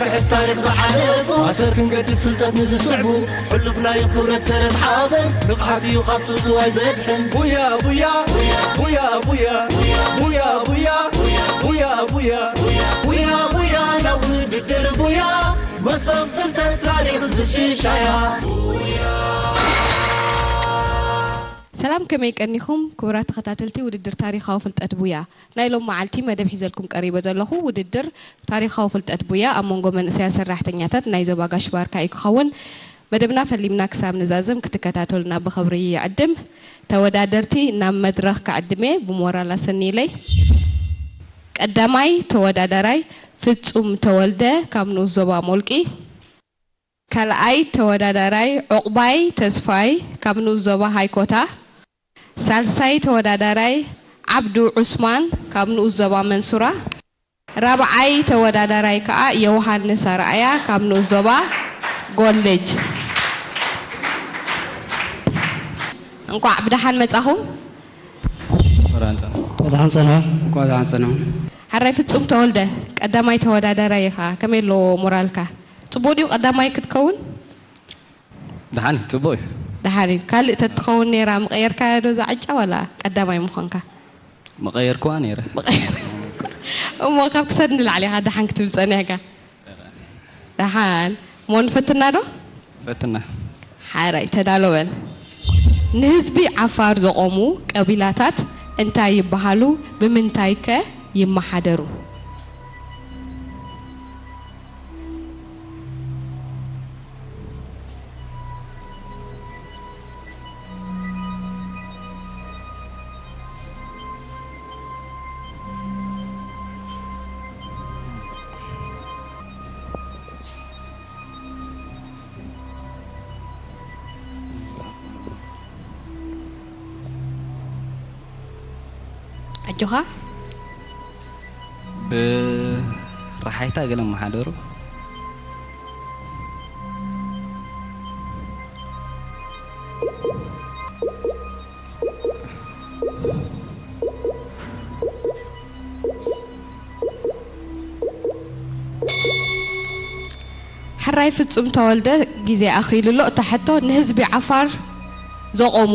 ክሕስ ታሪኽ ዝሓለፉ ኣሰር ክንገድፍ ፍልጠት ንዝስዕቡ ሕሉፍ ናይ ክብረት ሰረት ሓበን ንቕሓት እዩ ካብ ጽውጽዋይ ዘድሕን። ቡያ ቡያ ቡያ ቡያ ቡያ ቡያ ቡያ ቡያ ቡያ ቡያ ቡያ ናብ ውድድር ቡያ መሶብ ፍልጠት ታሪኽ ዝሽሻያ። ሰላም፣ ከመይ ቀኒኹም ክቡራት ተኸታተልቲ ውድድር ታሪኻዊ ፍልጠት ቡያ? ናይ ሎም መዓልቲ መደብ ሒዘልኩም ቀሪበ ዘለኹ ውድድር ታሪኻዊ ፍልጠት ቡያ ኣብ መንጎ መንእሰያት ሰራሕተኛታት ናይ ዞባ ጋሽ ባርካ እዩ ክኸውን። መደብና ፈሊምና ክሳብ ንዛዝም ክትከታተሉና ብኽብሪ ይዕድም። ተወዳደርቲ ናብ መድረኽ ክዕድም እየ፣ ብሞራል ኣሰንይለይ። ቀዳማይ ተወዳዳራይ ፍጹም ተወልደ ካብ ንኡስ ዞባ ሞልቂ። ካልኣይ ተወዳዳራይ ዑቕባይ ተስፋይ ካብ ንኡስ ዞባ ሃይኮታ። ሳልሳይ ተወዳዳራይ ዓብዱ ዑስማን ካብ ንኡስ ዞባ መንሱራ። ራብዓይ ተወዳዳራይ ከኣ ዮውሃንስ ኣርኣያ ካብ ንኡስ ዞባ ጎልጅ። እንቋዕ ብደሓን መጻኹም። እንኳዕ ደሓን ጸንሑ። እንኳዕ ደሓን ጸንሑ። ሓራይ ፍጹም ተወልደ ቀዳማይ ተወዳዳራይ ኢኻ። ከመይ ኣሎ ሞራልካ? ጽቡቕ ድዩ ቀዳማይ ክትከውን? ደሓን እዩ፣ ጽቡቕ እዩ። ደሓን እዩ። ካልእ ተትኸውን ነይራ ምቐየርካያ ዶ እዛ ዕጫ ዋላ ቀዳማይ ምኾንካ? መቐየርኩዋ ነይረ። እሞ ካብ ክሳድ ንላዕሊ ኢኻ ደሓን ክትብል ጸኒሕካ። ደሓን። እሞ ንፈትና ዶ? ፈትና። ሓራይ ተዳሎ በል። ንህዝቢ ዓፋር ዘቖሙ ቀቢላታት እንታይ ይበሃሉ? ብምንታይ ከ ይመሓደሩ? ኣጆኻ። ብረሓይታ ገለ መሓደሩ። ሕራይ ፍጹም ተወልደ፣ ግዜ ኣኺሉ ኣሎ። እታ ሕቶ፣ ንህዝቢ ዓፋር ዘቖሙ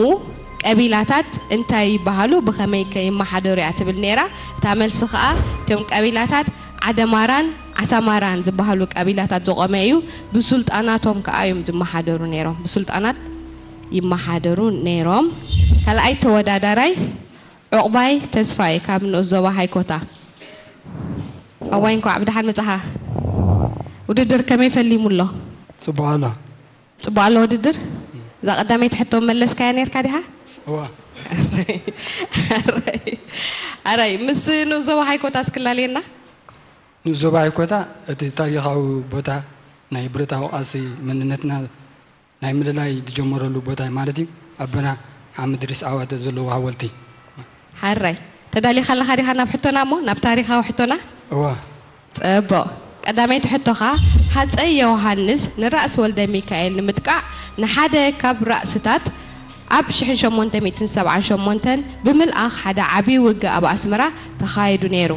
ቀቢላታት እንታይ ይበሃሉ? ብኸመይ ከ ይመሓደሩ እያ ትብል ነይራ። እታ መልሲ ከኣ፣ እቶም ቀቢላታት ዓደማራን ዓሳማራን ዝበሃሉ ቀቢላታት ዘቖመ እዩ። ብሱልጣናቶም ከኣ እዮም ዝመሓደሩ ነይሮም። ብሱልጣናት ይመሓደሩ ነይሮም። ካልኣይ ተወዳዳራይ ዑቕባይ ተስፋይ ካብ ንኡስ ዞባ ሃይኮታ። ኣዋይ፣ እንኳዕ ብደሓን መጻኻ። ውድድር ከመይ ፈሊሙ ኣሎ? ጽቡቕ ኣሎ። ጽቡቕ ኣሎ ውድድር? እዛ ቀዳመይቲ ሕቶ መለስካያ ነርካ ዲኻ? እዋ። ኣራይ፣ ምስ ንኡስ ዞባ ሃይኮታ እስክላለየና? ንኡስ ዞባ ሃይኮታ እቲ ታሪኻዊ ቦታ ናይ ብረታዊ ቃልሲ መንነትና ናይ ምልላይ ዝጀመረሉ ቦታ ማለት እዩ። ኣቦና ሓመድ ድሪስ ዓዋተ ዘለዎ ሃወልቲ። ሓራይ። ተዳሊኻ ኣለኻ ዲኻ ናብ ሕቶና እሞ፣ ናብ ታሪኻዊ ሕቶና? እዋ። ጽቡቕ። ቀዳመይቲ ሕቶኻ፣ ሃጸይ ዮሃንስ ንራእሲ ወልደ ሚካኤል ንምጥቃዕ ንሓደ ካብ ራእስታት ኣብ ሽሕን ሸሞንተ ሚእትን ሰብዓን ሸሞንተን ብምልኣኽ ሓደ ዓቢ ውግእ ኣብ ኣስመራ ተኻይዱ ነይሩ።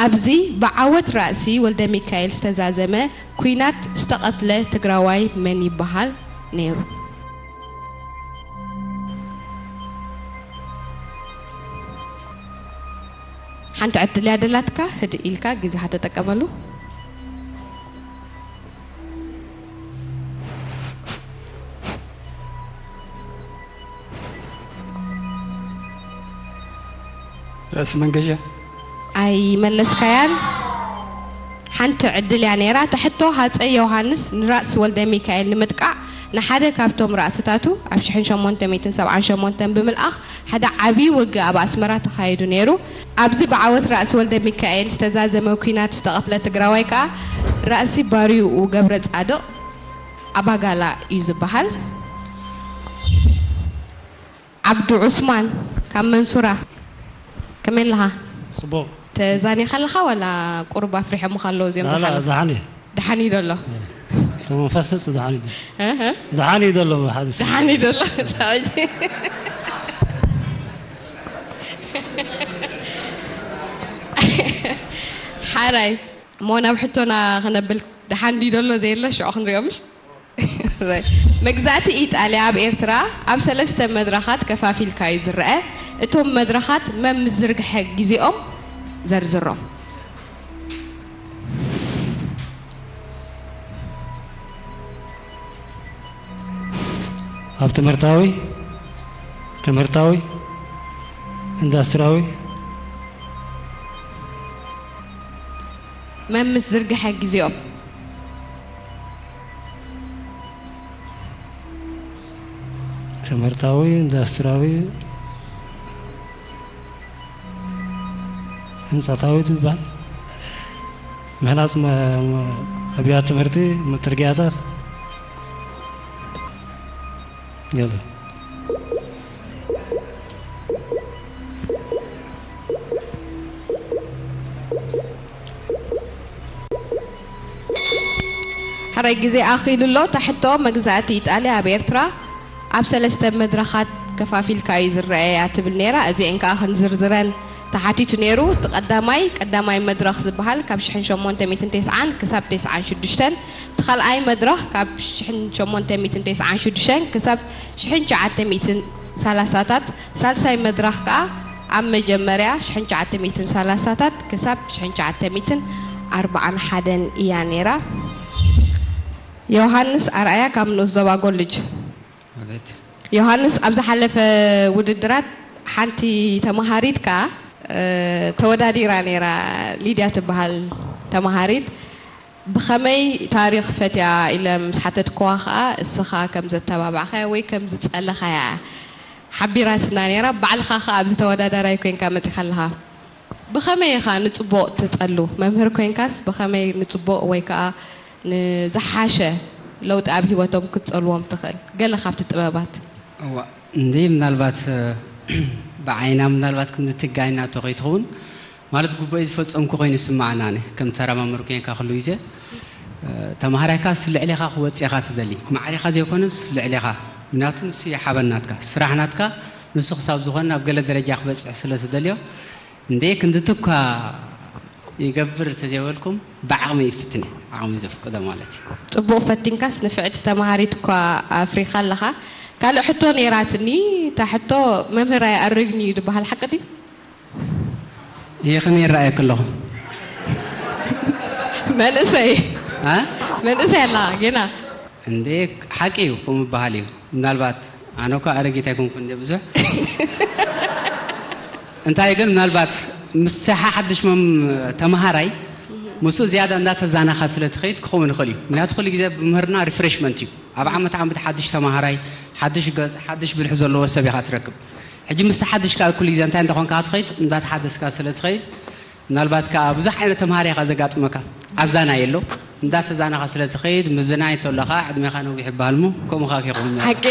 ኣብዚ ብዓወት ራእሲ ወልደ ሚካኤል ዝተዛዘመ ኲናት ዝተቐትለ ትግራዋይ መን ይበሃል ነይሩ? ሓንቲ ዕድል እያ ደላትካ፣ ህድእ ኢልካ ግዜኻ ተጠቀመሉ። ርእሲ መንገሻ። ኣይመለስካያን። ሓንቲ ዕድል እያ ነይራ። እታ ሕቶ፣ ሃጸይ ዮሃንስ ንራእሲ ወልደ ሚካኤል ንምጥቃዕ ንሓደ ካብቶም ራእስታቱ ኣብ ሽሕን ሸሞንተ ሚእትን ሰብዓን ሸሞንተን ብምልኣኽ ሓደ ዓቢ ውግእ ኣብ ኣስመራ ተኻይዱ ነይሩ። ኣብዚ ብዓወት ራእሲ ወልደ ሚካኤል ዝተዛዘመ ኲናት ዝተቐትለ ትግራዋይ ከኣ ራእሲ ባርዩኡ ገብረ ጻድቕ ኣባጋላ እዩ ዝበሃል። ዓብዱ ዑስማን ካብ መንሱራ፣ ከመይ ኣለኻ? ጽቡቕ። ተዛኒኻ ኣለኻ ዋላ ቁሩብ ኣፍሪሖምኻ ኣለዉ እዚኦም ላላ፣ ዝሓለፉ? ደሓን እየ። ደሓን እዩ ዘሎ? እቶም መንፈስ ደሓን እዩ ዘሎ። እህ? ደሓን እዩ ዘሎ፣ ሓደ ሰብ። ደሓን እዩ ዘሎ? ሳባጂ። ሓራይ፣ እሞ ናብ ሕቶና ክነብል ደሓን ድዩ ዘሎ ዘየለ ሽዑ ክንሪኦ ምሽ? መግዛእቲ ኢጣልያ ኣብ ኤርትራ ኣብ ሰለስተ መድረኻት ከፋፊልካ እዩ ዝረአ። እቶም መድረኻት መም ዝርግሐ ግዜኦም ዘርዝሮም። ኣብ ትምህርታዊ ትምህርታዊ ኢንዱስትሪያዊ መምስ ዝርግሐ ግዜኦም። ትምህርታዊ ኢንዱስትሪያዊ ህንፃታዊ ዝበሃል ምህናፅ ኣብያት ትምህርቲ መትርጊያታት ገለ ሕራይ ግዜ ኣኺሉ ኣሎ። ታሕቶ መግዛእቲ ኢጣልያ ኣብ ኤርትራ ኣብ ሰለስተ መድረኻት ከፋፊልካ እዩ ዝረኣያ ትብል ነይራ። እዚአን ከኣ ክንዝርዝረን ተሓቲቱ ነይሩ። እቲ ቀዳማይ ቀዳማይ መድረኽ ዝበሃል ካብ ሽሕን ሸሞንተ ሚእትን ተስዓን ክሳብ ተስዓን ሽዱሽተን፣ እቲ ካልኣይ መድረኽ ካብ ሽሕን ሸሞንተ ሚእትን ተስዓን ሽዱሽተን ክሳብ ሽሕን ትሽዓተ ሚእትን ሰላሳታት፣ ሳልሳይ መድረኽ ከኣ ኣብ መጀመርያ ሽሕን ትሽዓተ ሚእትን ሰላሳታት ክሳብ ሽሕን ትሽዓተ ሚእትን ኣርብዓን ሓደን እያ ነይራ። ዮሃንስ ኣርኣያ ካብ ንኡስ ዞባ ጎልጅ። ኣቤት ዮሃንስ፣ ኣብ ዝሓለፈ ውድድራት ሓንቲ ተመሃሪት ከኣ ተወዳዲራ ነይራ፣ ሊድያ ትበሃል ተመሃሪት። ብኸመይ ታሪኽ ፈትያ ኢለ ምስ ሓተትክዋ ከኣ እስኻ ከም ዘተባባዕካያ ወይ ከም ዝጸለኻያ ሓቢራትና ነይራ። ባዕልኻ ከኣ ኣብዚ ተወዳዳራይ ኮይንካ መጺኻ ኣለኻ። ብኸመይ ኢኻ ንጽቡቕ ትጸሉ? መምህር ኮይንካስ ብኸመይ ንጽቡቕ ወይ ከኣ ንዝሓሸ ለውጢ ኣብ ህይወቶም ክትጸልዎም ትኽእል? ገለ ካብቲ ጥበባት። እዋ እንዲ ምናልባት ብዓይና ምናልባት ክንዲ ትጋይና እቶ ከይትኸውን ማለት ግቡእ ዝፈጸምኩ ኮይኑ ይስምዓና ኣነ ከም ተራ መምህር ኮይንካ ኩሉ ግዜ ተማሃራይካ ስ ልዕሌኻ ክወጽእ ኢኻ ትደሊ ማዕሪኻ ዘይኮነስ ልዕሌኻ ምክንያቱ ንሱ ይሓበን ናትካ ስራሕ ናትካ ንሱ ክሳብ ዝኾነ ናብ ገለ ደረጃ ክበጽሕ ስለ ትደልዮ እንዴ ክንድቲ እኳ ይገብር ተዘይበልኩም ብዓቕሚ ይፍትን እየ ዓቕሚ ዘፍቅዶ ማለት እዩ። ጽቡቕ ፈቲንካስ ንፍዕቲ ተማሃሪት እኳ ኣፍሪኻ ኣለኻ። ካልእ ሕቶ ነይራትኒ። እታ ሕቶ መምህር ኣይኣርግን እዩ ዝበሃል ሓቂ ድዩ? ይህ ከመይ ይረኣየኪ ኣለኹ? መንእሰይ እ? መንእሰይ ኣለኻ ጌና። እንዴ ሓቂ እዩ ከምኡ ይበሃል እዩ ምናልባት ኣነ እኳ ኣረጊት ኣይኮንኩን እንደ ብዙሕ እንታይ ግን ምናልባት ምስ ሓድሽ መም ተምሃራይ ምስኡ ዝያዳ እንዳተዛነኻ ስለ ትኸይድ ክኸውን ይኽእል እዩ ምክንያቱ ኩሉ ግዜ ብምህርና ሪፍሬሽመንት እዩ ኣብ ዓመት ዓመት ሓድሽ ተምሃራይ ሓድሽ ገፅ ሓድሽ ብልሒ ዘለዎ ሰብ ኢኻ ትረክብ ሕጂ ምስ ሓድሽ ከዓ ኩሉ ግዜ እንታይ እንዳኾንካ ትኸይድ እንዳተሓደስካ ስለ ትኸይድ ምናልባት ከዓ ብዙሕ ዓይነት ተምሃራይ ኢኻ ዘጋጥመካ ኣዛናይ ኣሎ እንዳተዛነኻ ስለ ትኸይድ ምዝናይ ተሎ ከዓ ዕድሜኻ ነዊሕ ይበሃል እሞ ከምኡ ከዓ ከይኸውን ሓቂ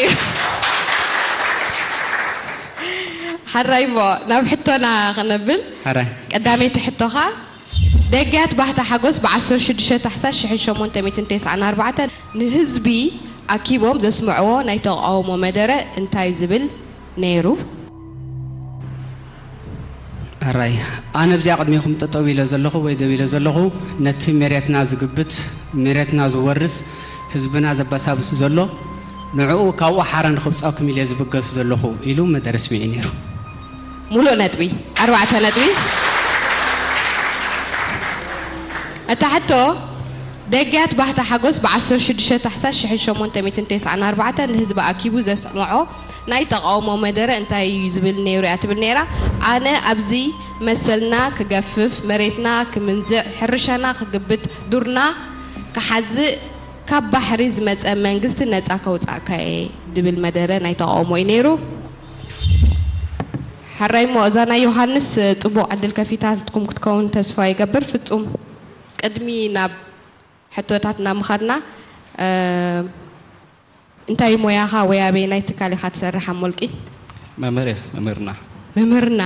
ሓራይ እሞ ናብ ሕቶና ክነብል ሓራይ ቀዳመይቲ ሕቶኻ ደግያት ባህታ ሓጎስ ብ16 ታሕሳስ ሽሕን ሸሞንተ ሚእትን ተስዓን ኣርባዕተን ንህዝቢ ኣኪቦም ዘስምዕዎ ናይ ተቓውሞ መደረ እንታይ ዝብል ነይሩ? ሕራይ ኣነ ኣብዚኣ ቅድሜኹም ጠጠው ኢለ ዘለኹ ወይ ደው ኢለ ዘለኹ ነቲ ሜሬትና ዝግብት ሜሬትና ዝወርስ ህዝብና ዘበሳብስ ዘሎ ንዕኡ ካብኡ ሓራ ንኽብጻኩም ኢለ ዝብገስ ዘለኹ ኢሉ መደረ ኣስሚዑ ነይሩ። ሙሉእ ነጥቢ ኣርባዕተ ነጥቢ። እታ ሕቶ ደግያት ባህታ ሓጎስ ብ16 ታሕሳስ ሽሕን ሸሞንተ ሚእትን ተስዓን ኣርባዕተን ንህዝቢ ኣኪቡ ዘስምዖ ናይ ተቓውሞ መደረ እንታይ እዩ ዝብል ነይሩ እያ ትብል ነይራ። ኣነ ኣብዚ መሰልና ክገፍፍ፣ መሬትና ክምንዝዕ፣ ሕርሻና ክግብት፣ ዱርና ክሓዝእ ካብ ባሕሪ ዝመጸ መንግስቲ ነጻ ከውጻእካ እየ ድብል መደረ ናይ ተቓውሞ እዩ ነይሩ። ሕራይ እሞ እዛ ናይ ዮሃንስ ጽቡቕ ዕድል ከፊታትኩም ክትከውን ተስፋ ይገብር። ፍጹም ቅድሚ ናብ ሕቶታትና ምኻድና እንታይ ሞያኻ ወይ ኣበየናይ ትካል ኢኻ ትሰርሕ ኣሞልቂ? መምህር እየ መምህርና። መምህርና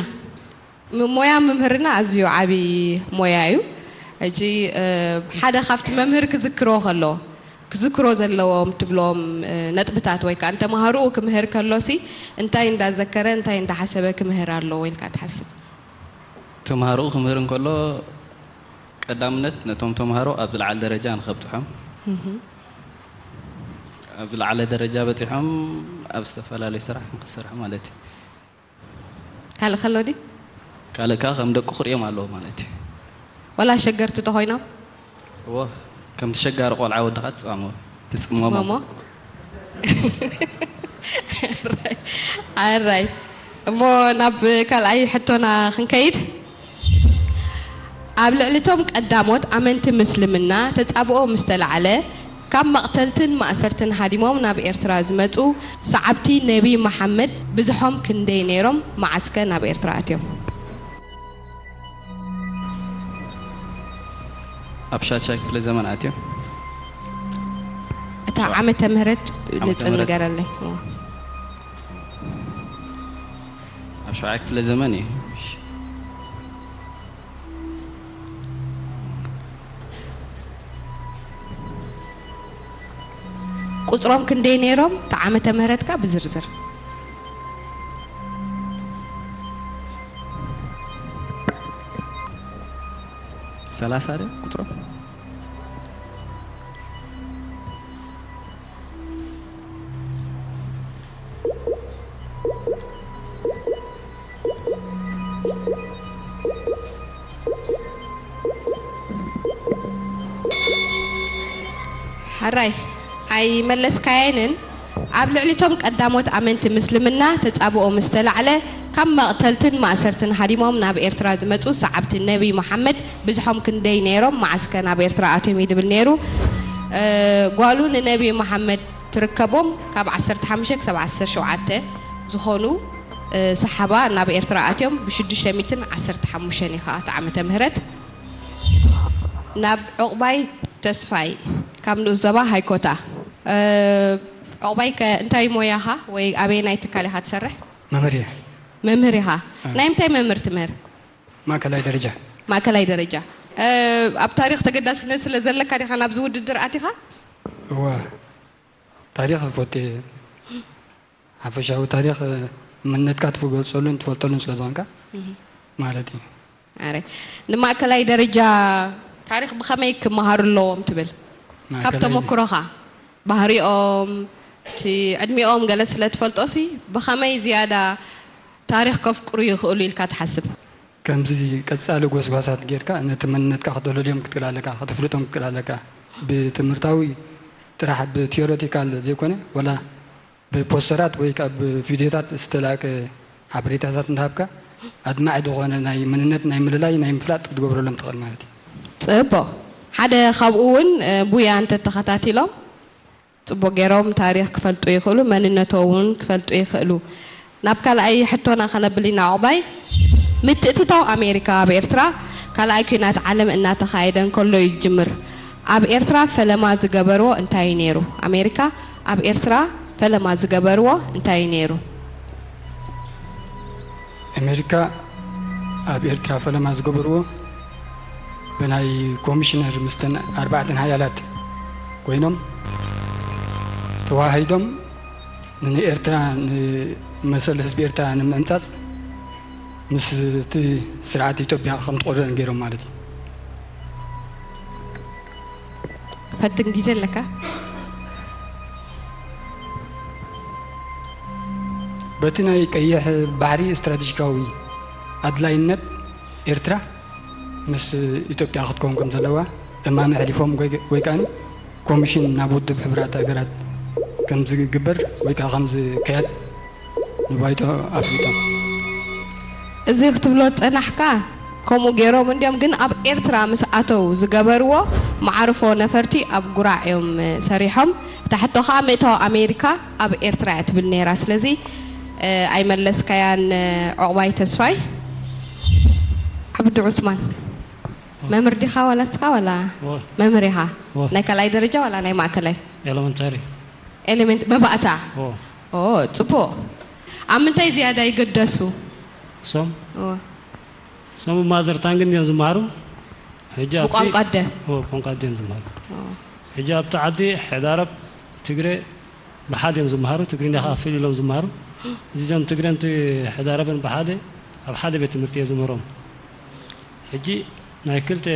ሞያ ምምህርና ኣዝዩ ዓቢ ሞያ እዩ። ሕጂ ሓደ ካብቲ መምህር ክዝክሮ ከሎ ክዝክሮ ዘለዎም ትብሎም ነጥብታት ወይ ከዓ ንተምሃርኡ ክምህር ከሎሲ እንታይ እንዳዘከረ እንታይ እንዳሓሰበ ክምህር ኣለዎ ኢልካ ትሓስብ? ተምሃርኡ ክምህር እንከሎ ቀዳምነት ነቶም ተምሃሮ ኣብ ዝለዓለ ደረጃ ንኸብጽሖም፣ ኣብ ዝለዓለ ደረጃ በጺሖም ኣብ ዝተፈላለዩ ስራሕ ንክሰርሑ ማለት እዩ። ካልእ ከሎ ድዩ? ካልእ ከዓ ከም ደቁ ክርእዮም ኣለዎ ማለት እዩ። ወላ ሸገርቲ ተኾይኖም? እዎ፣ ከም ተሸጋሪ ቆልዓ ወድኻ ትጻሞ ትጽመሞ። ጽመሞ? ኣራይ። እሞ ናብ ካልኣይ ሕቶና ክንከይድ። ኣብ ልዕሊቶም ቀዳሞት ኣመንቲ ምስልምና ተጻብኦ ምስ ተላዕለ፣ ካብ መቕተልትን ማእሰርትን ሃዲሞም ናብ ኤርትራ ዝመጹ ሰዓብቲ ነቢ መሓመድ ብዝሖም ክንደይ ነይሮም? መዓስከ ናብ ኤርትራ ኣትዮም? ኣብ ሻድሻይ ክፍለ ዘመን ኣትዮም። እታ ዓመተ ምህረት ዓመተ ንጽን ምህረት። ንገረለይ። ኣብ ሻብዓይ ክፍለ ዘመን እዩ። እሺ። ቁጽሮም ክንደይ ነይሮም? እታ ዓመተ ምህረትካ ብዝርዝር። ሰላሳ ድዮም ቁጽሮም? ሓራይ ኣይመለስካየንን። ኣብ ልዕሊቶም ቀዳሞት ኣመንቲ ምስልምና ተጻብኦ ምስ ተላዕለ፣ ካብ መቕተልትን ማእሰርትን ሃዲሞም ናብ ኤርትራ ዝመጹ ሰዓብቲ ነቢ መሓመድ ብዝሖም ክንደይ ነይሮም? መዓስከ ናብ ኤርትራ ኣትዮም እዩ ድብል ነይሩ። እ፣ ጓሉ ንነቢ መሓመድ ትርከቦም። ካብ ዓሰርተ ሓሙሽተ ክሳብ ዓሰርተ ሸውዓተ ዝኾኑ፣ እ፣ ሰሓባ ናብ ኤርትራ ኣትዮም ብ ሽዱሽተ ሚእትን ዓሰርተ ሓሙሽተን እዩ ከዓ እቲ ዓመተ ምህረት። ናብ ዑቕባይ ተስፋይ ካብ ንኡስ ዞባ ሃይኮታ። እ፣ ዑቕባይ ከ እንታይ ሞያኻ ወይ ኣበየናይ ትካል ኢኻ ትሰርሕ? መምህር እየ። መምህር ኢኻ። እ። ናይ ምንታይ መምህር ትምህር? ማእከላይ ደረጃ። ማእከላይ ደረጃ። እ፣ ኣብ ታሪኽ ተገዳስነት ስለ ዘለካ ዲኻ ናብዚ ውድድር ኣቲኻ? እወ፣ ታሪኽ እፈቱ እየ። ሓፈሻዊ ታሪኽ መንነትካ ትገልጸሉን ትፈልጠሉን ስለ ዝኾንካ ማለት እዩ። ኣረ፣ ንማእከላይ ደረጃ ታሪኽ ብኸመይ ክመሃሩ ኣለዎም ትብል? ካብ ማእከላይ ተመክሮኻ፣ ባህሪኦም፣ እቲ ዕድሚኦም ገለ ስለ ትፈልጦሲ ብኸመይ ዝያዳ ታሪኽ ከፍቅሩ ይኽእሉ ኢልካ ትሓስብ? ከምዚ ቀጻሊ ጎስጓሳት ጌርካ ነቲ መንነትካ ከተለልዮም ክትክእል ኣለካ፣ ከተፍልጦም ክትክእል ኣለካ። ብትምህርታዊ ጥራሕ ብቲዮሬቲካል ዘይኮነ፣ ወላ ብፖስተራት ወይ ከዓ ብቪድዮታት ዝተላእከ ሓበሬታታት እንተሃብካ፣ ኣድማዒ ዝኾነ ናይ መንነት ናይ ምልላይ ናይ ምፍላጥ ክትገብረሎም ትኽእል ማለት እዩ። ጽቡቕ። ሓደ ካብኡ እውን፣ እ፣ ቡያ እንተተኸታቲሎም ጽቡቕ ገይሮም ታሪኽ ክፈልጡ ይኽእሉ፣ መንነቶም እውን ክፈልጡ ይኽእሉ። ናብ ካልኣይ ሕቶና ከነብል ኢና ዑቕባይ። ምትእትታው ኣሜሪካ ኣብ ኤርትራ ካልኣይ ኲናት ዓለም እናተኻየደ እንከሎ እዩ ዝጅምር። ኣብ ኤርትራ ፈለማ ዝገበርዎ እንታይ እዩ ነይሩ? ኣሜሪካ ኣብ ኤርትራ ፈለማ ዝገበርዎ እንታይ እዩ ነይሩ? ኣሜሪካ ኣብ ኤርትራ ፈለማ ዝገበርዎ ብናይ ኮሚሽነር ምስተን ኣርባዕተን ሓያላት ኮይኖም ተዋሃሂዶም ንኤርትራ ንመሰል ህዝቢ ኤርትራ ንምዕምጻጽ ምስ እቲ ስርዓት ኢትዮጵያ ከም ትቆርረን ገይሮም ማለት እዩ። ፈትን ግዜ ኣለካ? በቲ ናይ ቀይሕ ባሕሪ ስትራቴጂካዊ ኣድላይነት ኤርትራ ምስ ኢትዮጵያ ክትከውን ከም ዘለዋ እማመ ኣሕሊፎም ወይ ወይ ከኣ ኮሚሽን ናብ ውድብ ሕቡራት ሃገራት ከም ዝግበር ወይ ከኣ ከም ዝካየድ ንባይቶ ኣፍሊጦም። እዚ ክትብሎ ዝጸናሕካ ከምኡ ገይሮም እንድዮም፣ ግን ኣብ ኤርትራ ምስ ኣተው ዝገበርዎ መዓርፎ ነፈርቲ ኣብ ጉራዕ እዮም ሰሪሖም። እታ ሕቶ ከኣ ምእታው ኣሜሪካ ኣብ ኤርትራ እያ ትብል ነይራ። ስለዚ፣ እ፣ ኣይመለስካያን፣ እ፣ ዑቕባይ ተስፋይ። ዓብዱ ዑስማን፣ መምህር ዲኻ ዋላ እስኻ ዋላ? እወ። መምህር ኢኻ? እወ። ናይ ካልኣይ ደረጃ ዋላ ናይ ማእከላይ? ኤለመንታሪ። ኤሌመንት መባእታ? እወ። ኦ፣ ጽቡቕ። ኣብ ምንታይ ዝያዳ ይገደሱ? እሶም እወ። እሶም ማዘር ታንግ እንድዮም ዝመሃሩ። ሕጂ ኣብቲ ብቋንቋ ኣደ? እወ፣ ብቋንቋ ኣደ እዮም ዝመሃሩ። ኦ። ሕጂ ኣብቲ ዓዲ ሕድ ዓረብ፣ ትግረ ብሓደ እዮም ዝመሃሩ። ትግርኛ ከኣ ፍልይ ኢሎም ዝመሃሩ። እዚዞም ትግረን ቲ-፣ ሕድ ዓረብን ብሓደ ኣብ ሓደ ቤት ትምህርቲ እየ ዝምህሮም። ሕጂ ናይ ክልተ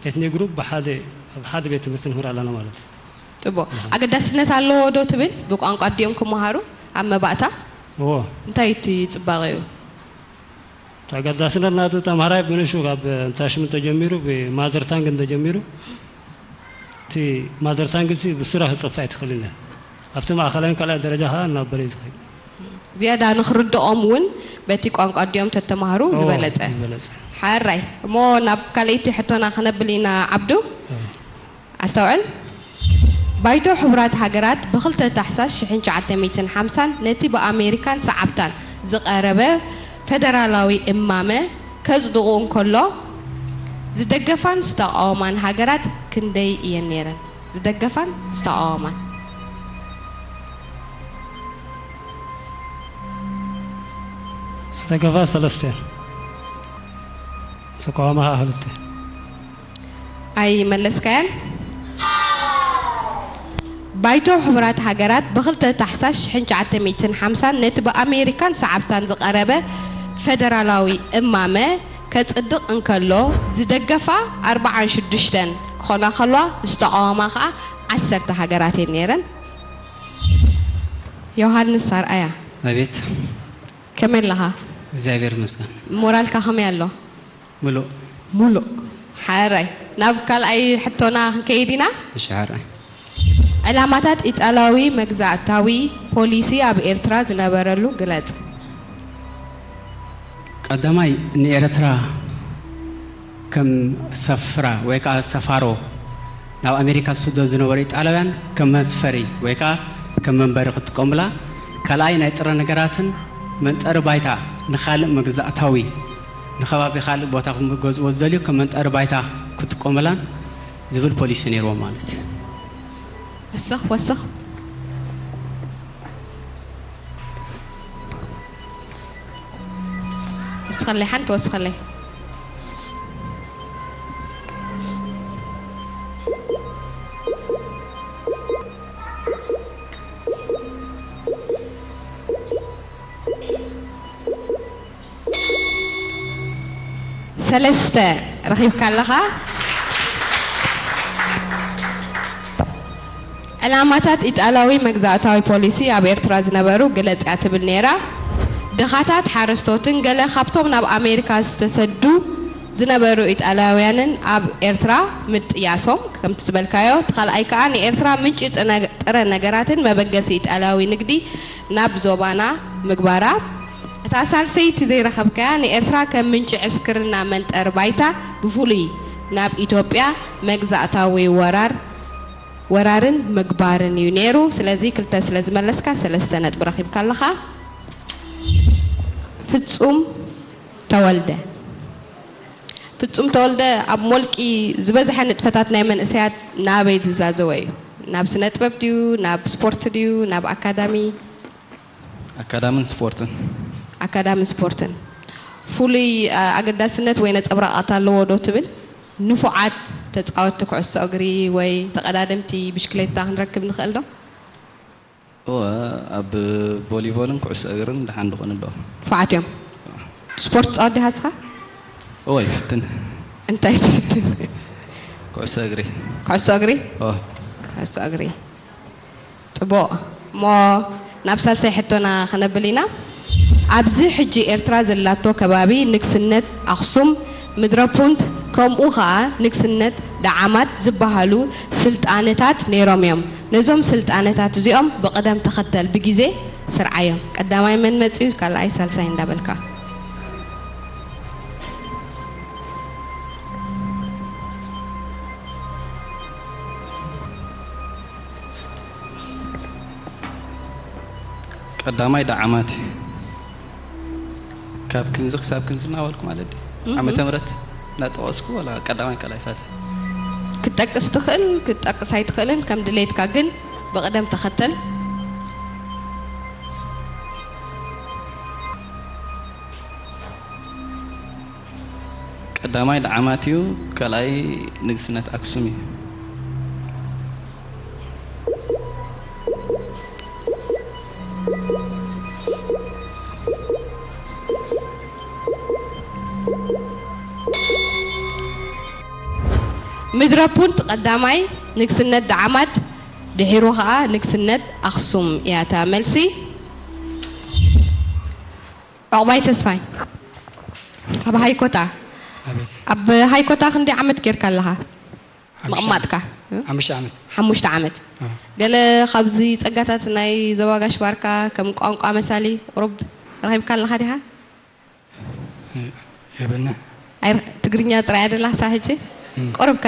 ኤትኒክ ግሩፕ ብሓደ ኣብ ሓደ ቤት ትምህርቲ ንምህር ኣለና ማለት እዩ። ጽቡቕ። ኣገዳስነት ኣለዎ ዶ ትብል ብቋንቋ ኣዲኦም ክመሃሩ ኣብ መባእታ? እዎ። እንታይ እቲ ጽባቐኡ? ተገዳስነት ናቱ ተምሃራይ ብንሹ ካብ ታሽም ተጀሚሩ ብማዘር ታንግ እንተጀሚሩ እቲ ማዘር ታንግ ሲ ብሱራ ክጸፍዕ ትኽእል ኢለ ኣብቲ ማእኸላይን ካልኣይ ደረጃ ከዓ እናበለ እዩ ዝኸይድ። ዝያዳ ንኽርድኦም እውን በቲ ቋንቋ ኣዲኦም ተተማህሩ ኦ፣ ዝበለጸ። ዝበለጸ። ሓራይ እሞ ናብ ካልኣይቲ ሕቶና ክነብል ኢና። ዓብዱ ኣስተውዕል። ባይቶ ሕቡራት ሃገራት ብ2 ታሕሳስ ሽሕን ትሽዓተ ሚእትን ሓምሳን ነቲ ብኣሜሪካን ሰዓብታን ዝቐረበ ፈደራላዊ እማመ ከጽድቑ እንከሎ ዝደገፋን ዝተቓወማን ሃገራት ክንደይ እየን ነይረን? ዝደገፋን ዝተቓወማን። ዝተገፋ ሰለስተ ዝተቃወማ ከዓ ክልተ። ኣይመለስካያን። ባይቶ ሕቡራት ሃገራት ብ2 ታሕሳስ ሽሕን ትሽዓተ ሚእትን ሓምሳን ነቲ ብኣሜሪካን ሰዓብታን ዝቐረበ ፈደራላዊ እማመ ከጽድቕ እንከሎ ዝደገፋ ኣርብዓን ሽዱሽተን ክኾና ከለዋ ዝተቓወማ ከዓ ዓሰርተ ሃገራት እየን ነይረን። ዮሃንስ ኣርኣያ ኣቤት። ከመይ ኣለኻ? እግዚኣብሔር ይመስገን። ሞራልካ ከመይ ኣሎ? ምሉእ። ሙሉእ። ሓራይ ናብ ካልኣይ ሕቶና ክንከይድ ኢና። እሺ ሓራይ። ዕላማታት ኢጣልያዊ መግዛእታዊ ፖሊሲ ኣብ ኤርትራ ዝነበረሉ ግለጽ። ቀዳማይ ንኤርትራ ከም ሰፍራ ወይ ከዓ ሰፋሮ ናብ ኣሜሪካ ዝስደዱ ዝነበሩ ኢጣልያውያን ከም መስፈሪ ወይ ከዓ ከም መንበሪ ክጥቀሙላ፣ ካልኣይ ናይ ጥረ ነገራትን መንጠሪ ባይታ ንኻልእ መግዛእታዊ ንከባቢ ካልእ ቦታ ክገዝዎ ዝደልዩ ከም መንጠሪ ባይታ ክጥቀሙላን ዝብል ፖሊሲ ነይርዎም ማለት እዩ። ወስኽ ወስኽ። ወስኸለይ ሓንቲ ወስኸለይ። ሰለስተ ረኺብካ ኣለኻ። ዕላማታት ኢጣልያዊ መግዛእታዊ ፖሊሲ ኣብ ኤርትራ ዝነበሩ ግለጽ እያ ትብል ነይራ። ድኻታት ሓረስቶትን ገለ ካብቶም ናብ ኣሜሪካ ዝተሰዱ ዝነበሩ ኢጣልያውያንን ኣብ ኤርትራ ምጥያሶም ከምቲ ዝበልካዮ፣ እቲ ካልኣይ ከኣ ንኤርትራ ምንጪ ጥነ- ጥረ ነገራትን መበገሲ ኢጣልያዊ ንግዲ ናብ ዞባና ምግባራ። እታ ሳልሰይቲ ዘይረኸብካያ ንኤርትራ ከም ምንጪ ዕስክርና መንጠሪ ባይታ ብፍሉይ ናብ ኢትዮጵያ መግዛእታዊ ወራር ወራርን ምግባርን እዩ ነይሩ። ስለዚ ክልተ ስለ ዝመለስካ ሰለስተ ነጥቢ ረኺብካ ኣለኻ። ፍጹም ተወልደ ፍጹም ተወልደ ኣብ ሞልቂ ዝበዝሐ ንጥፈታት ናይ መንእሰያት ናበይ ዝዛዘወ እዩ? ናብ ስነ ጥበብ ድዩ? ናብ ስፖርት ድዩ? ናብ ኣካዳሚ? ኣካዳምን ስፖርትን። ኣካዳሚ ስፖርትን። ፍሉይ ኣገዳስነት ወይ ነጸብራቓት ኣለዎ ዶ ትብል? ንፉዓት ተጻወትቲ ኩዕሶ እግሪ ወይ ተቐዳደምቲ ብሽክሌታ ክንረክብ ንኽእል ዶ? እወ፣ ኣብ ቮሊቦልን ኩዕሶ እግርን ደሓን ዝኾኑ ኣለዉ። ንፉዓት እዮም። ስፖርት ትጻወት ዲኻ እስኻ? እወ፣ ይፍትን። እንታይ ትፍትን? ኩዕሶ እግሪ። ኩዕሶ እግሪ? እወ። ኩዕሶ እግሪ። ጽቡቕ። እሞ ናብ ሳልሳይ ሕቶና ክነብል ኢና። ኣብዚ ሕጂ ኤርትራ ዘላቶ ከባቢ ንግስነት ኣኽሱም፣ ምድረ ፑንት፣ ከምኡ ኸኣ ንግስነት ደዓማት ዝበሃሉ ስልጣነታት ነይሮም እዮም። ነዞም ስልጣነታት እዚኦም ብቕደም ተኸተል ብግዜ ስርዓዮም። ቀዳማይ መን መጺኡ፣ ካልኣይ፣ ሳልሳይ እንዳበልካ። ቀዳማይ ደዓማት እዩ። ካብ ክንዚ ክሳብ ክንዚ እናበልኩ ማለት ድዩ? ዓመተ ምህረት እናጠቐስኩ ዋላ ቀዳማይ ካልኣይ ሳልሳይ። ክትጠቅስ ትኽእል ክትጠቅስ ኣይትኽእልን ከም ድሌትካ ግን ብቕደም ተኸተል። ቀዳማይ ደዓማት እዩ፣ ካልኣይ ንግስነት ኣክሱም እዩ። ምድረ ፑንት ቀዳማይ፣ ንግስነት ደዓማት፣ ድሒሩ ኸኣ ንግስነት ኣኽሱም እያ እታ መልሲ። ዕቑባይ ተስፋይ፣ ካብ ሃይኮታ። ኣቤት። ኣብ ሃይኮታ ክንደይ ዓመት ጌርካ ኣለኻ? ሓሙሽተ ምቕማጥካ? ዓመት። ሓሙሽተ ዓመት። ሓሙሽተ ዓመት። ኣዎ። ገለ ካብዚ ጸጋታት ናይ ዞባ ጋሽ ባርካ ከም ቋንቋ መሳሊ ቁሩብ ረኺብካ ኣለኻ ዲኻ? የብልና። ኣይ፣ ትግርኛ ጥራይ ኣደላ ክሳብ ሕጂ? እም። ቁሩብከ?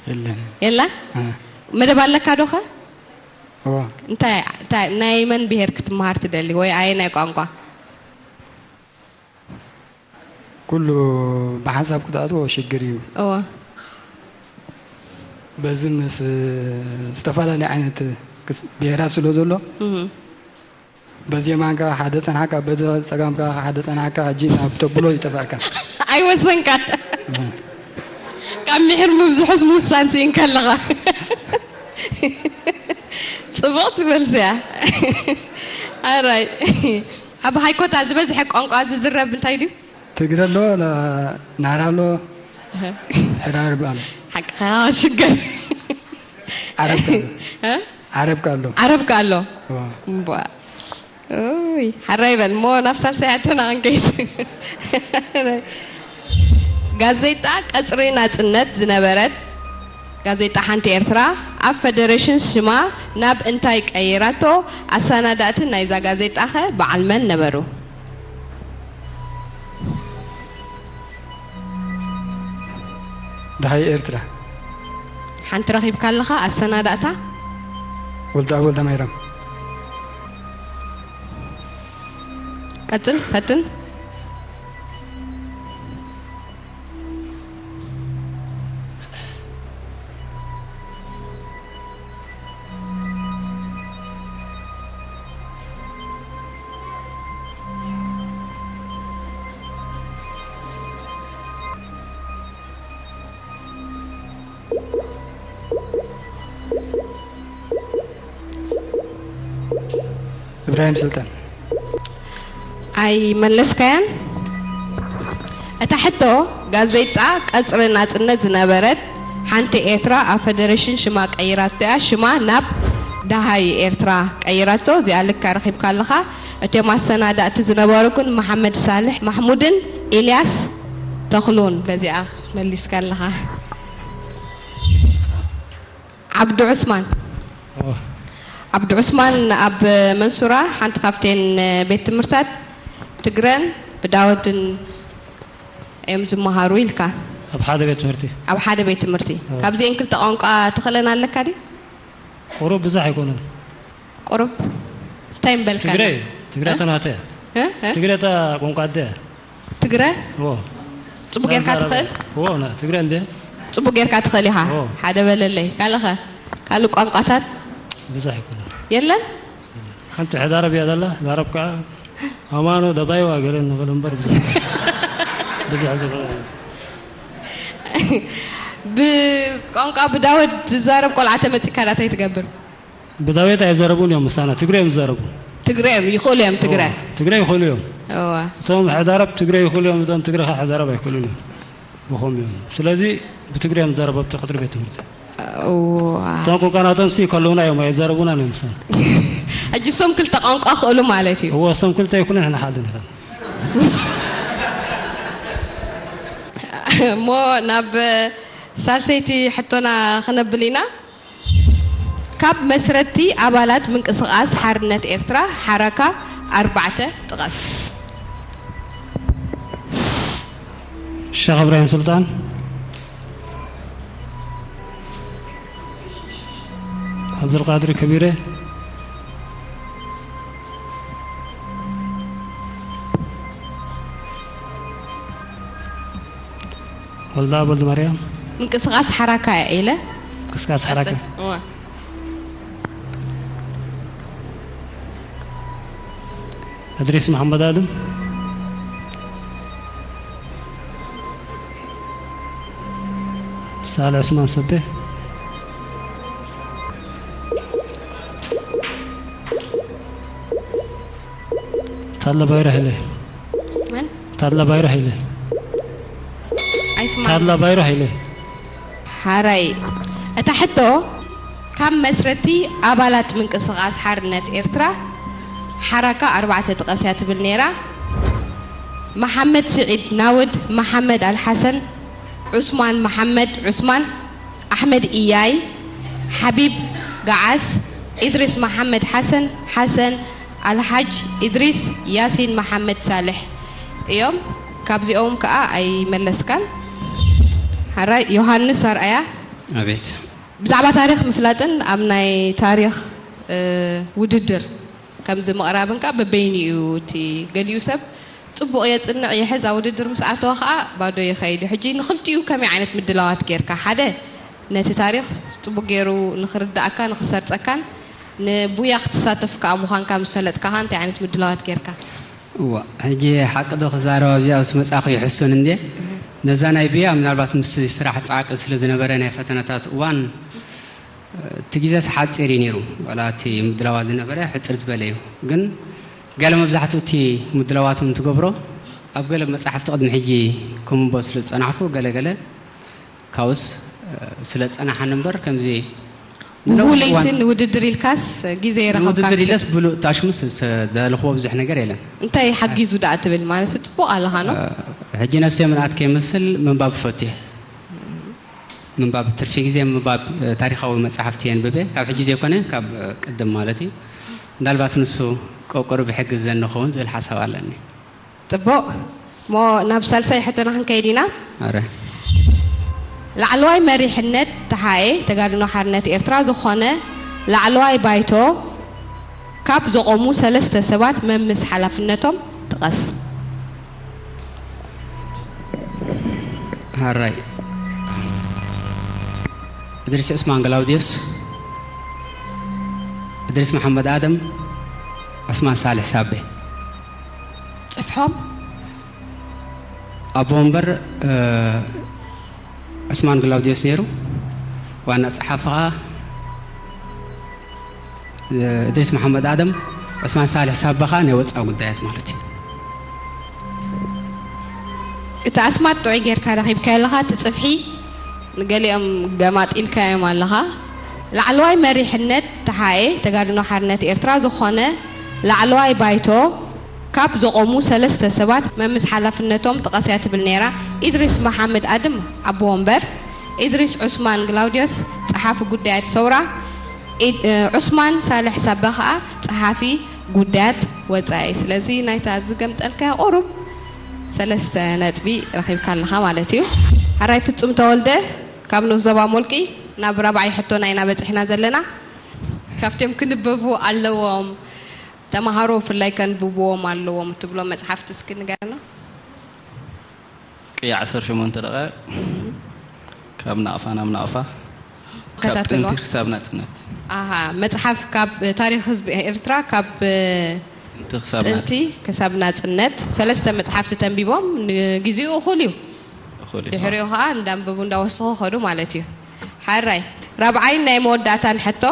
የለን። የላን? እ። መደብ ኣለካ ዶኸ? እዋ። እንታይ፣ እንታይ፣ ናይ መን ብሄር ክትመሃር ትደሊ? ወይ ኣየናይ ቋንቋ? ኩሉ ብሓንሳብ ክትኣትዎ ሽግር እዩ። እዋ። በዚ ምስ ዝተፈላለየ ዓይነት ክስ-፣ ብሄራት ስለ ዘሎ፣ እህ። በዚ የማንካ ሓደ ጸናሕካ፣ በዚ ጸጋምካ ሓደ ጸናሕካ፣ ሕጂ ናብ ተብሎ ይጠፋእካ። ኣይወሰንካን። እህ። ካብ ምሒር ምብዝሑስ ምውሳን ስኢንካ ኣለኻ። ጽቡቕቲ መልሲ እያ። ኣራይ። ኣብ ሃይኮታ ዝበዝሐ ቋንቋ ዝዝረብ እንታይ ድዩ? ትግረ ኣሎ፣ ላ-፣ ናራ ኣሎ፣ እህ። ሕራርብ ኣሎ። ሓቅኻ ሽገር። ዓረብ ኣሎ። እ? ዓረብ ኣሎ። ዓረብ ኣሎ። እዋ። እምቧ። ኡይ፣ ሓራይ በል እሞ ናብ ሳልሳይ ሕቶና ክንከይድ። ጋዜጣ ቀጽሪ ናጽነት ዝነበረት ጋዜጣ ሓንቲ ኤርትራ ኣብ ፈደረሽን ሽማ ናብ እንታይ ቀይራቶ? ኣሰናዳእቲ ናይዛ ጋዜጣኸ በዓል መን ነበሩ? ደሃይ ኤርትራ። ሓንቲ ረኺብካ ኣለኻ ኣሰናዳእታ? ወልደኣብ ወልደማርያም። ቀጽል፣ ፈትን። እብራሂም ስልጣን። ኣይመለስካያን። እታ ሕቶ፣ ጋዜጣ ቀጽሪ ናጽነት ዝነበረት ሓንቲ ኤርትራ ኣብ ፈደረሽን ሽማ ቀይራቶ እያ። ሽማ ናብ ደሃይ ኤርትራ ቀይራቶ። እዚኣ ልካ ረኺብካ ኣለኻ። እቶም ኣሰናዳእቲ ዝነበሩ ግን መሓመድ ሳልሕ ማሕሙድን ኢልያስ ተኽሉን። በዚኣ መሊስካ ኣለኻ። ዓብዱ ዑስማን። ኦ። ዓብዱ ዑስማን ኣብ መንሱራ ሓንቲ ካብተን ቤት ትምህርታት ትግረን ብዳወድን እዮም ዝመሃሩ ኢልካ። ኣብ ሓደ ቤት ትምህርቲ። ኣብ ሓደ ቤት ትምህርቲ። ኦ። ካብዚኤን ክልተ ቋንቋ ትኽእለን ኣለካ ድዩ? ቁሩብ ብዙሕ ኣይኮነን። ቁሩብ እንታይ ምበልካ? ትግረ፣ ትግረ እ? ተናተ። እ? እ? ትግረ ታ ቋንቋ ኣደ። ትግረ? ዎ። ጽቡቅ ጌርካ ዛዛረበ። ትኽእል? ዎ፣ ና፣ ትግረ እንደ? ጽቡቅ ጌርካ ትኽእል ኢኻ። ዎ። ሓደ በለለይ። ካልእኸ? ካልእ ቋንቋታት? ብዙሕ ኣይኮነን። የለን? ሓንቲ ሕዳረብ እያ ዘላ፣ ሕዳረብ ከዓ ኣማኖ ደባይዋ ገለ ንበል እምበር ብዙሕ፣ ብዙሕ ዝኽእል። ብቋንቋ ብዳወድ ዝዛረብ ቆልዓ ተመጺካ ዳታይ ትገብር? ብዳወት ኣይዘረቡን እዮም፣ ምሳና ትግረ እዮም ዝዛረቡ። ትግረ እዮም፣ ይኽእሉ እዮም ትግረ። እዋ፣ ትግረ ይኽእሉ እዮም። እዋ። እቶም ሕዳረብ ትግረ ይኽእሉ እዮም፣ እቶም ትግረ ከዓ ሕዳረብ ኣይክእሉን እዮም። ብኸም እዮም። ስለዚ ብትግረ እዮም ዝዛረቡ ኣብቲ ቀጽሪ ቤት ትምህርቲ። እዋ። እቶም ቋንቋ ናቶም ሲ ይከለውና እዮም፣ ኣይዛረቡና እዮም ምሳና። ሕጂ እሶም ክልተ ቋንቋ ክእሉ ማለት እዩ። እዎ፣ እሶም ክልተ ይኩን፣ ንሕና ሓደ ንኸን። እሞ ናብ ሳልሰይቲ ሕቶና ክነብል ኢና። ካብ መስረትቲ ኣባላት ምንቅስቓስ ሓርነት ኤርትራ ሓራካ ኣርባዕተ ጥቐስ። ሸኽ እብራሂም ሱልጣን፣ ዓብዱልቃድር ከቢረ፣ ወልደኣብ ወልደማርያም። ምንቅስቓስ ሓራካ እየ ኢለ። ምንቅስቃስ ሓራካ። ቀጽል። እዋ። እድሪስ መሓመድ ኣድም። ሳልሕ ዑስማን ሰቤ። ታለ ባይረ ሃይለ። መን? ታለ ባይረ ሃይለ። ታድላ ባይሩ ሃይለ። ሓራይ፣ እታ ሕቶ፣ ካብ መስረቲ ኣባላት ምንቅስቓስ ሓርነት ኤርትራ ሓራካ ኣርባዕተ ጥቀስ እያ ትብል ነይራ። መሓመድ ስዒድ ናውድ፣ መሓመድ ኣልሓሰን፣ ዑስማን መሓመድ ዑስማን፣ ኣሕመድ ኢያይ፣ ሓቢብ ገዓስ፣ ኢድሪስ መሓመድ ሓሰን፣ ሓሰን ኣልሓጅ ኢድሪስ፣ ያሲን መሓመድ ሳልሕ እዮም። ካብዚኦም ከኣ ኣይመለስካን። ሓራይ ዮሃንስ ኣርኣያ። ኣቤት። ብዛዕባ ታሪኽ ምፍላጥን ኣብ ናይ ታሪኽ ውድድር ከምዚ ምቕራብን ከኣ በበይኑ እዩ። እቲ ገሊኡ ሰብ ጽቡቕ የጽንዕ ይሕዝ ኣብ ውድድር ምስ ኣተወ ከኣ ባዶ ይኸይድ እዩ። ሕጂ ንኽልቲኡ ከመይ ዓይነት ምድላዋት ጌርካ? ሓደ ነቲ ታሪኽ ጽቡቕ ገይሩ ንኽርድኣካ ንኽሰርጸካን ንቡያ ክትሳተፍ ከኣ ምዃንካ ምስ ፈለጥካ ከኣ እንታይ ዓይነት ምድላዋት ጌርካ? እዋ ሕጂ ሓቂ ዶ ክዛረብ ኣብዚኣ ምስ መጻኹ ይሕሱን እንዴ? ነዛ ናይ ብያ ምናልባት ምስ ስራሕ ጻዕቂ ስለ ዝነበረ ናይ ፈተነታት እዋን እቲ ግዜስ ሓጺር እዩ ነይሩ። ዋላ እቲ ምድላዋት ዝነበረ ሕጽር ዝበለ እዩ። ግን ገለ መብዛሕትኡ እቲ ምድላዋት እንትገብሮ ኣብ ገለ መጻሕፍቲ ቅድሚ ሕጂ ከንብቦ ስለ ዝጸናሕኩ ገለ ገለ ካብኡስ ስለ ዝጸናሓኒ እምበር ከምዚ ንነዊሕ እዋን ንውለይሲ ንውድድር ኢልካስ ግዜ ይረኸብካ ንውድድር ኢለስ ብሉእ ታሽሙስ ዝተደለኽዎ ብዙሕ ነገር የለን። እንታይ ሓጊዙ ደኣ ትብል ማለት ጽቡቕ ኣለኻ ኖ? ሕጂ ነፍሰይ ምንኣት ከይመስል ምንባብ እፈቱ እየ። ምንባብ ትርፊ ግዜ ምንባብ ታሪኻዊ መጻሕፍቲ የንብብ እየ። ካብ ሕጂ ዘይኮነ ካብ ቅድም ማለት እዩ። እንዳልባት ንሱ ቆቆሩ ብሕግዘኒ ንኸውን ዝብል ሓሳብ ኣለኒ። ጽቡቕ እሞ ናብ ሳልሳይ ሕቶና ክንከይድ ኢና። ኣረ ላዕለዋይ መሪሕነት ተሓኤ ተጋድኖ ሓርነት ኤርትራ ዝኾነ ላዕለዋይ ባይቶ ካብ ዘቖሙ ሰለስተ ሰባት መምስ ሓላፍነቶም ጥቐስ። ሃራይ እድሪስ ዑስማን ግላውዲዮስ፣ እድሪስ መሓመድ ኣደም፣ ዑስማን ሳልሕ ሳቤ። ጽፍሖም ኣቦ ወንበር ዑስማን ግላውዲዮስ ነይሩ። ዋና ጸሓፊ ኸኣ እድሪስ መሓመድ ኣደም፣ ዑስማን ሳልሕ ሳባ ኸኣ ናይ ወጻኢ ጉዳያት ማለት እዩ። እቲ ኣስማት ጥዑይ ጌርካ ረኺብካዮ ኣለኻ። እቲ ጽፍሒ ንገሊኦም ገማጢልካዮም ኣለኻ። ላዕለዋይ መሪሕነት ተሓኤ ተጋድኖ ሓርነት ኤርትራ ዝኾነ ላዕለዋይ ባይቶ ካብ ዘቖሙ ሰለስተ ሰባት መምስ ሓላፍነቶም ጥቐስ እያ ትብል ነይራ። ኢድሪስ መሓመድ ኣድም ኣቦ ወንበር፣ ኢድሪስ ዑስማን ግላውድዮስ ጸሓፊ ጉዳያት ሰውራ፣ ዑስማን ሳልሕ ሳበ ከኣ ጸሓፊ ጉዳያት ወጻኢ። ስለዚ ናይታ ዝገምጠልካያ ቁሩብ ሰለስተ ነጥቢ ረኺብካ ኣለኻ ማለት እዩ። ሓራይ ፍጹም ተወልደ ካብ ንኡስ ዞባ ሞልቂ ናብ ራብዓይ ሕቶና ኢና በጺሕና ዘለና። ካብቶም ክንበቡ ኣለዎም ተማሃሮ ብፍላይ ከንብብዎም ኣለዎም እትብሎም መጽሓፍቲ እስኪ ንገረና። ቅያ ዓሰርተ ሸሞንተ ደቓይቕ ካብ ናቕፋ ናብ ናቕፋ ካብ ከታተልዋ። ጥንቲ ክሳብ ናጽነት ኣሃ መጽሓፍ ካብ ታሪኽ ህዝቢ ኤርትራ ካብ ጥንቲ ክሳብ ጥንቲ ናጽነት። ክሳብ ናጽነት ሰለስተ መጽሓፍቲ ተንቢቦም ንግዜኡ እኹል እዩ። እኹል እዩ። ድሕሪኡ ኸኣ እንዳንበቡ እንዳወሰኹ ኸዱ ማለት እዩ። ሓራይ ራብዓይን ናይ መወዳእታን ሕቶ፣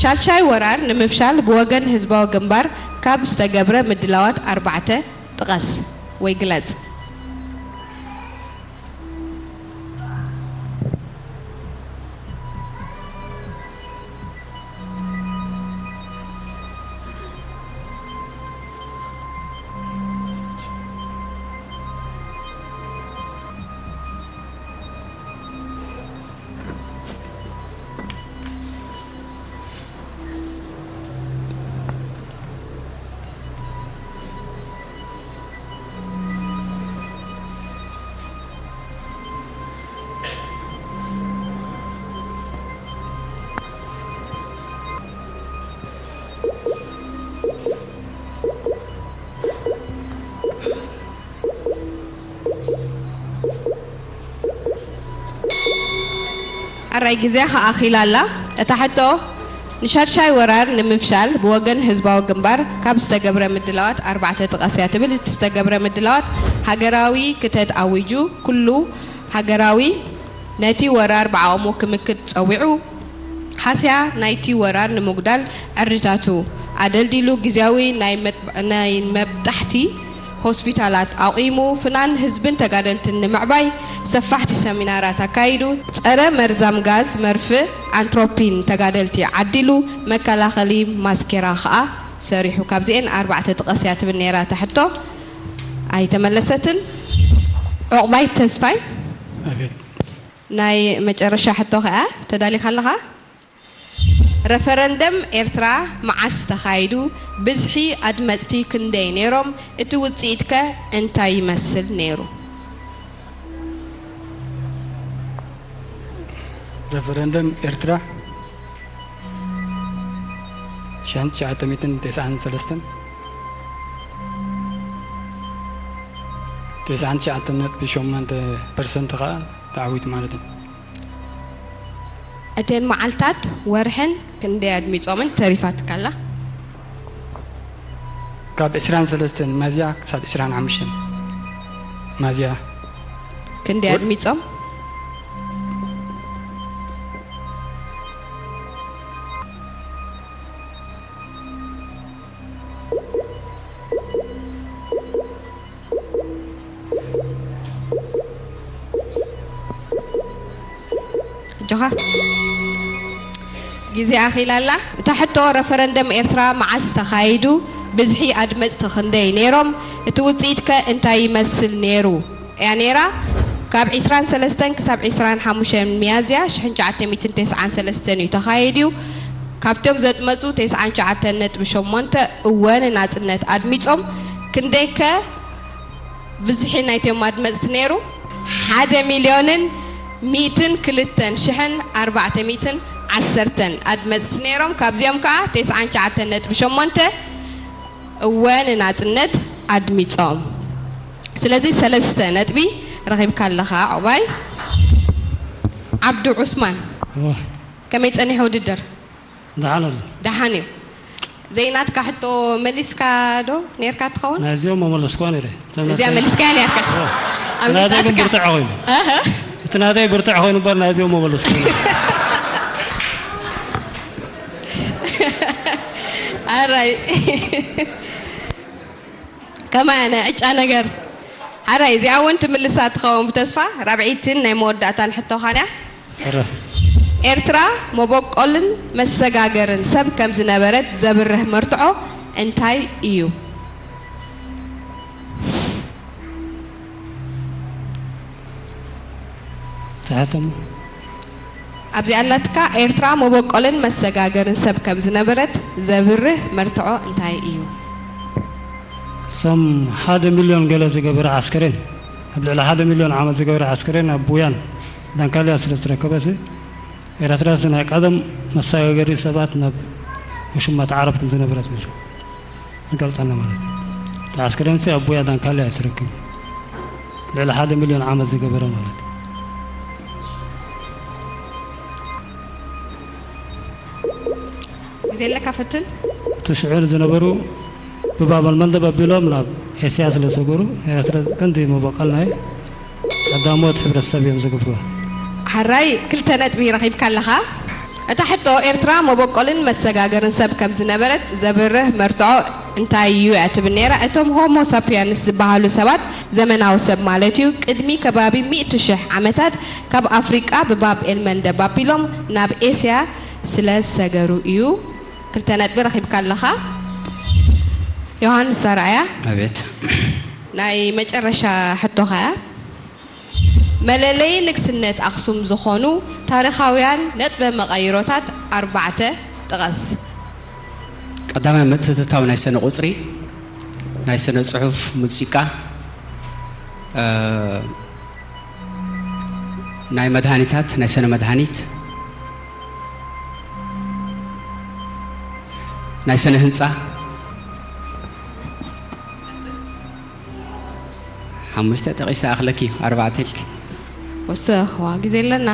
ሻድሻይ ወራር ንምፍሻል ብወገን ህዝባዊ ግንባር ካብ ዝተገብረ ምድላዋት ኣርባዕተ ጥቀስ ወይ ግለጽ። ኣራይ ግዜኻ ኣኺላ ኣላ እታ ሕቶ። ንሻድሻይ ወራር ንምፍሻል ብወገን ህዝባዊ ግንባር ካብ ዝተገብረ ምድላዋት ኣርባዕተ ጥቀስ እያ ትብል። እቲ ዝተገብረ ምድላዋት ሃገራዊ ክተት ኣዊጁ፣ ኩሉ ሃገራዊ ነቲ ወራር ብዓቕሙ ክምክት ጸዊዑ፣ ሃስያ ናይቲ ወራር ንምጉዳል ዕርድታቱ ኣደልዲሉ፣ ግዝያዊ ናይ መብጣሕቲ ሆስፒታላት ኣቑሙ፣ ፍናን ህዝብን ተጋደልትን ንምዕባይ ሰፋሕቲ ሰሚናራት ኣካይዱ፣ ጸረ መርዛም ጋዝ መርፍእ ኣንትሮፒን ተጋደልቲ ዓዲሉ፣ መከላኸሊ ማስኬራ ኸኣ ሰሪሑ። ካብዚኤን ኣርባዕተ ጥቀስ እያ ትብል ነይራ እታ ሕቶ፣ ኣይተመለሰትን። ዑቕባይ ተስፋይ፣ ኣቤት። ናይ መጨረሻ ሕቶ ኸኣ ተዳሊኻ ኣለኻ? ረፈረንደም ኤርትራ መዓስ ተኻይዱ? ብዝሒ ኣድመጽቲ ክንደይ ነይሮም? እቲ ውጽኢትከ እንታይ ይመስል ነይሩ? ረፈረንደም ኤርትራ ሽሕን ትሽዓተ ሚእትን ተስዓን ሰለስተን፣ ተስዓን ትሽዓተን ነጥቢ ሸሞንተ ፐርሰንት ከኣ ተዓዊቱ ማለት እዩ። እተን መዓልታት ወርሕን ክንደይ ኣድሚጾምን ተሪፋትካ ኣላ? ካብ ዕስራን ሰለስተን ሚያዝያ ክሳብ ዕስራን ሓሙሽተን ሚያዝያ። ክንደይ ኣድሚጾም? ኣጆኻ፣ ግዜ ኣኺላ ኣላ። እታ ሕቶ፣ ረፈረንደም ኤርትራ መዓስ ተኻይዱ? ብዝሒ ኣድመጽቲ ክንደይ ነይሮም? እቲ ውጽኢትከ እንታይ ይመስል ነይሩ? እያ ነይራ። ካብ ዕስራን ሰለስተን ክሳብ ዕስራን ሓሙሽተን ሚያዝያ ሽሕን ትሽዓተ ሚእትን ተስዓን ሰለስተን እዩ ተኻይዱ። ካብቶም ዘጥመጹ ተስዓን ትሽዓተን ነጥቢ ሸሞንተ እወ ንናጽነት ኣድሚጾም። ክንደይከ ብዝሒ ናይቶም ኣድመጽቲ ነይሩ? ሓደ ሚልዮንን ሚእትን ክልተን ሽሕን ኣርባዕተ ሚእትን ዓሰርተን ኣድመጽቲ ነይሮም። ካብዚኦም ከኣ ተስዓን ትሽዓተን ነጥቢ ሸሞንተ እወ ንናጽነት ኣድሚጾም። ስለዚ ሰለስተ ነጥቢ ረኺብካ ኣለኻ። ዑቕባይ ዓብዱ ዑስማን፣ እወ፣ ከመይ ጸኒሑ ውድድር? ደሓን ኣሎ። ደሓን እዩ። ዘይናትካ ሕቶ መሊስካ ዶ ነርካ ትኸውን? ናይዚኦም መመለስኳ ነይረ። እዚኣ መሊስካያ ነርካ። እወ። እቲ ናተይ ግን ብርትዕ ኮይኑ። ኣሀ። እቲ ናተይ ብርትዕ ኮይኑ እምበር ናይዚኦም መመለስኳ ነይረ። ኣራይ። ከማይ ኣነ ዕጫ ነገር። ሓራይ፣ እዚኣ እውን ትምልሳ ትኸውን ብተስፋ። ራብዒትን ናይ መወዳእታን ሕቶኻን እያ። ሕረ። ኤርትራ መበቆልን መሰጋገርን ሰብ ከም ዝነበረት ዘብርህ መርትዖ እንታይ እዩ? ትሓተሞ። ኣብዚ ኣላትካ፣ ኤርትራ መበቆልን መሰጋገርን ሰብ ከም ዝነበረት ዘብርህ መርትዖ እንታይ እዩ? እቶም ሓደ ሚልዮን ገለ ዝገበረ ዓስከሬን፣ ኣብ ልዕሊ ሓደ ሚልዮን ዓመት ዝገበረ ዓስከሬን ኣብ ቡያን ዳንካልያ ስለ ዝተረከበሲ፣ ኤረትራሲ ናይ ቀደም መሰጋገሪ ሰባት ናብ ውሽማት ዓረብ ከም ዝነበረት እዩ ዝገልጸና ማለት እዩ። እቲ ዓስከሬንሲ ኣብ ቡያ ዳንካልያ እዩ ተረኪቡ። ልዕሊ ሓደ ሚልዮን ዓመት ዝገበረ ማለት እዩ። ግዜ ኣለካ ፈትን። እቲ ሽዑ ዝነበሩ ብባብ ኣልመንደብ ኣቢሎም ናብ ኤስያ ስለ ዝሰገሩ፣ ኤርትራ ቀንዲ መበቆል ናይ ቀዳሞት ሕብረተሰብ እዮም ዝገብርዎ። ሓራይ ክልተ ነጥቢ ረኺብካ ኣለኻ። እታ ሕቶ፣ ኤርትራ መበቆልን መሰጋገርን ሰብ ከም ዝነበረት ዘብርህ መርትዖ እንታይ እዩ እያ ትብል ነይራ። እቶም ሆሞ ሳፒያንስ ዝበሃሉ ሰባት፣ ዘመናዊ ሰብ ማለት እዩ፣ ቅድሚ ከባቢ ሚእቲ ሽሕ ዓመታት ካብ ኣፍሪቃ ብባብ ኤልመንደብ ኣቢሎም ናብ ኤስያ ስለ ዝሰገሩ እዩ። ክልተ ነጥቢ ረኺብካ ኣለኻ። ዮሃንስ ኣርኣያ፣ ኣቤት። ናይ መጨረሻ ሕቶኻ እያ። መለለዪ ንግስነት ኣኽሱም ዝኾኑ ታሪኻውያን ነጥበ መቐይሮታት ኣርባዕተ ጥቐስ። ቀዳማይ፣ ምትእትታው ናይ ስነ ቁጽሪ፣ ናይ ስነ ጽሑፍ፣ ሙዚቃ፣ እ፣ ናይ መድሃኒታት፣ ናይ ስነ መድሃኒት፣ ናይ ስነ ህንጻ። ሓሙሽተ ጠቒሰ ኣኽለኪ፣ ኣርባዕተ ኢልኪ። ወሰኽዋ፣ ግዜ ኣለና።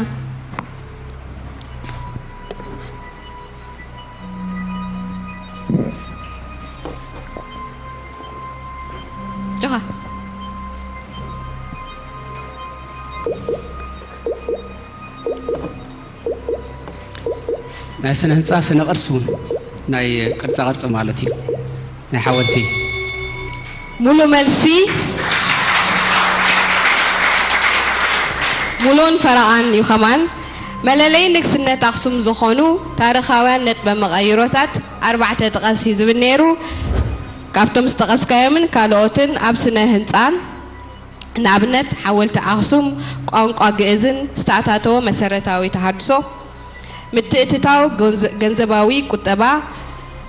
ጆኻ። ናይ ስነ ህንፃ፣ ስነ ቅርሲ እውን፣ ናይ ቅርፃ ቅርፂ ማለት እዩ። ናይ ሓወልቲ። ሙሉእ መልሲ፣ ሙሉእን ፈረቓን እዩ። ከማን መለለይ ንግስነት ኣኽሱም ዝኾኑ ታሪኻውያን ነጥበ መቐይሮታት ኣርባዕተ ጥቀስ እዩ ዝብል ነይሩ። ካብቶም ዝጠቐስካዮምን ካልኦትን ኣብ ስነ ህንፃን፣ ንኣብነት ሓወልቲ ኣኽሱም፣ ቋንቋ ግእዝን ዝተኣታተወ መሰረታዊ ተሃድሶ፣ ምትእትታው ገንዘ- ገንዘባዊ ቁጠባ፣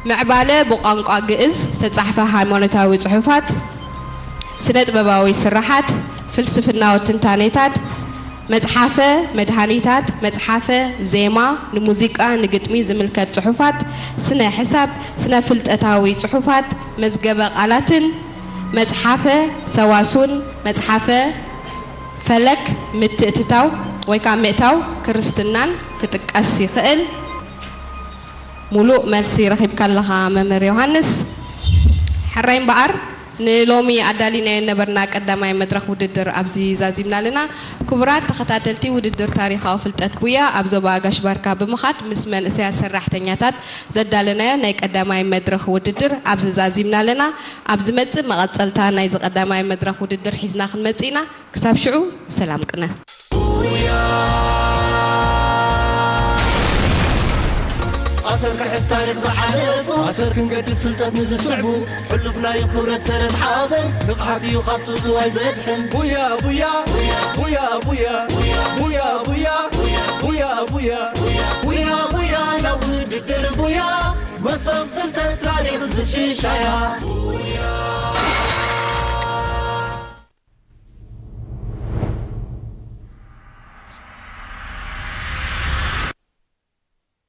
ምዕባለ ብቋንቋ ግእዝ ዝተጻሕፈ ሃይማኖታዊ ጽሑፋት፣ ስነ ጥበባዊ ስራሓት፣ ፍልስፍናዊ ትንታኔታት፣ መጽሓፈ መድሃኒታት፣ መጽሓፈ ዜማ፣ ንሙዚቃ ንግጥሚ ዝምልከት ጽሑፋት፣ ስነ ሕሳብ፣ ስነ ፍልጠታዊ ጽሑፋት፣ መዝገበ ቃላትን፣ መጽሓፈ ሰዋሱን፣ መጽሓፈ ፈለክ፣ ምትእትታው ወይ ከዓ ምእታው ክርስትናን ክጥቀስ ይኽእል። ሙሉእ መልሲ ረኺብካ ኣለኻ መምህር ዮሃንስ። ሕራይ እምበኣር፣ ንሎሚ ኣዳሊናዮ ነበርና ቀዳማይ መድረኽ ውድድር ኣብዚ ዛዚምና ኣለና። ክቡራት ተኸታተልቲ ውድድር ታሪኻዊ ፍልጠት ቡያ፣ ኣብ ዞባ ጋሽ ባርካ ብምኻድ ምስ መንእሰያት ሰራሕተኛታት ዘዳለናዮ ናይ ቀዳማይ መድረኽ ውድድር ኣብዚ ዛዚምና ኣለና። ኣብ ዝመጽእ መቐጸልታ ናይዚ ቀዳማይ መድረኽ ውድድር ሒዝና ክንመጽእ ኢና። ክሳብ ሽዑ ሰላም ቅነ። ኣሰር ክሕዝ ታሪኽ ዝሓለፉ፣ ኣሰር ክንገድፍ ፍልጠት ንዝስዕቡ፣ ሕሉፍ ናዩ ክብረት ሰረት ሓበን፣ ንቕሓት እዩ ካብ ጽውጽዋይ ዘድሕን። ቡያ ቡያ ቡያ ቡያ ቡያ ቡያ ቡያ ቡያ ቡያ ቡያ ናብ ውድድር ቡያ፣ መሶብ ፍልጠት ታሪኽ ዝሽሻያ። ቡያ